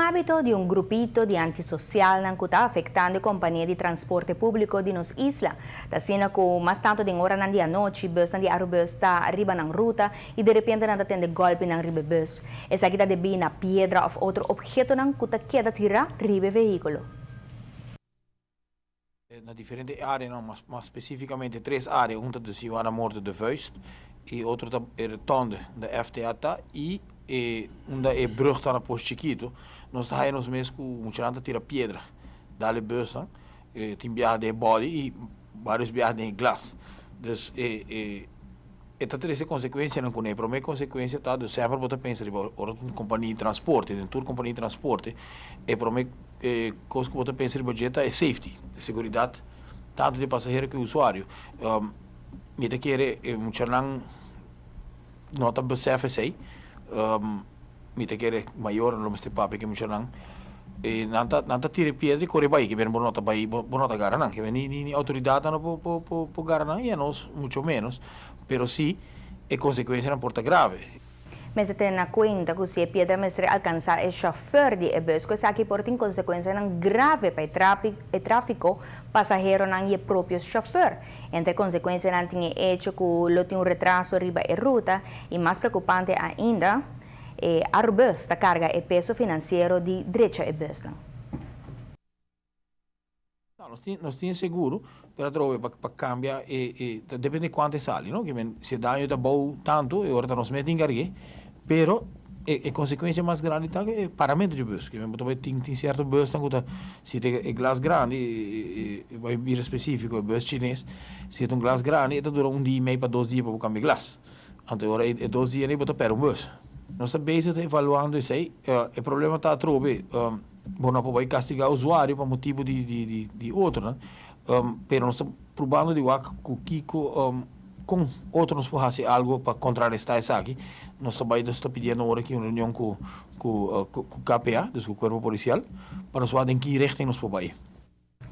habito di un grupito di antisocialnan cu ta afectando e compania di transporte publico di nos isla. Ta asina cu mas tanto den oranan di anochi, busnan di Arubus ta riba nan ruta y de repente nan ta tende golpinan riba e bus. Esaki ta debi na piedra of otro obhetonan cu ta keda tira riba e vehiculo. Na diferente areanan, mas specificamente tres area, un ta de Juana Morto de Vuist y otro ta e rotonde de FTA ta y e unda e brug ta na Pos Chikito. Nos ta haya nos mes cu muchanan ta tira piedra dal e busnan, tin biaha den e body y varios biaha den e glas. Dus e ta trece consecuencianan cune. E prome consecuencia ta, dus semper bo ta pensa riba ora un compania di transporte, den tur compania di transporte, e prome cos cu bo ta pensa riba dje ta e safety, e seguridad tanto di e pasahero cu e usuario. Mi ta kere e muchanan no ta besef esey. Mi ta kere mayornan lo mester papia ku e muchanan. E nan ta nan ta tira e piedra i kore bai, kiben bo no ta bai bo no ta gara nan, kiben ni ni outoridatnan no por por por por gara nan i anos mucho menos, pero si e konsekuensianan por ta grave. Mester tene na kuenta ku si e piedra mester alkansá e shòfèr di e bùs ku esaki por tin konsekuensianan grave pa e e tráfiko, pasaheronan i e propio shòfèr. Entre e konsekuensianan tin e echo ku lo tin un retraso riba e ruta i mas preokupante ainda, E Arubus ta carga e peso financiero di drecha e busnan. No, nos tin, nos tin e seguro, pero atrobe pa pa cambia e e ta depende cuanto e sali, no? Kimen si e daño ta bou tanto e ora ta nos mes tin cargu'e, pero e e consecuencia mas grandi ta e paramento di bus. Kimen bo ta bay tin tin cierto busnan cu ta si ta e glas grandi e e bay bira specifico e bus chines, si ta un glas grandi e ta dura un dia y mei pa 2 dia pa bo cambia e glas. Anto e ora e 2 dia ei bo ta pèrdè un bus. Nos ta bezig ta evaluando esei. E problema ta atrobe, bo no por bai kastigá usuario pa motibu di otronan, pero nos ta probando di wak ku kiko, kon otro nos por hasi algu pa kontrarestá esaki. Nos ta bai, nos ta pidiendo ora aki un reunion ku KPA, dus ku Kuerpo Polisial, pa nos wak den ki richting nos por bai.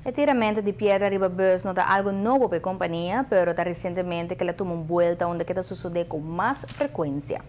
E tiramento di piedra riba bus no ta algo nobo pa e compania, pero ta recientemente cu el a tuma un buelta unda cu ta sosode cu mas frecuencia.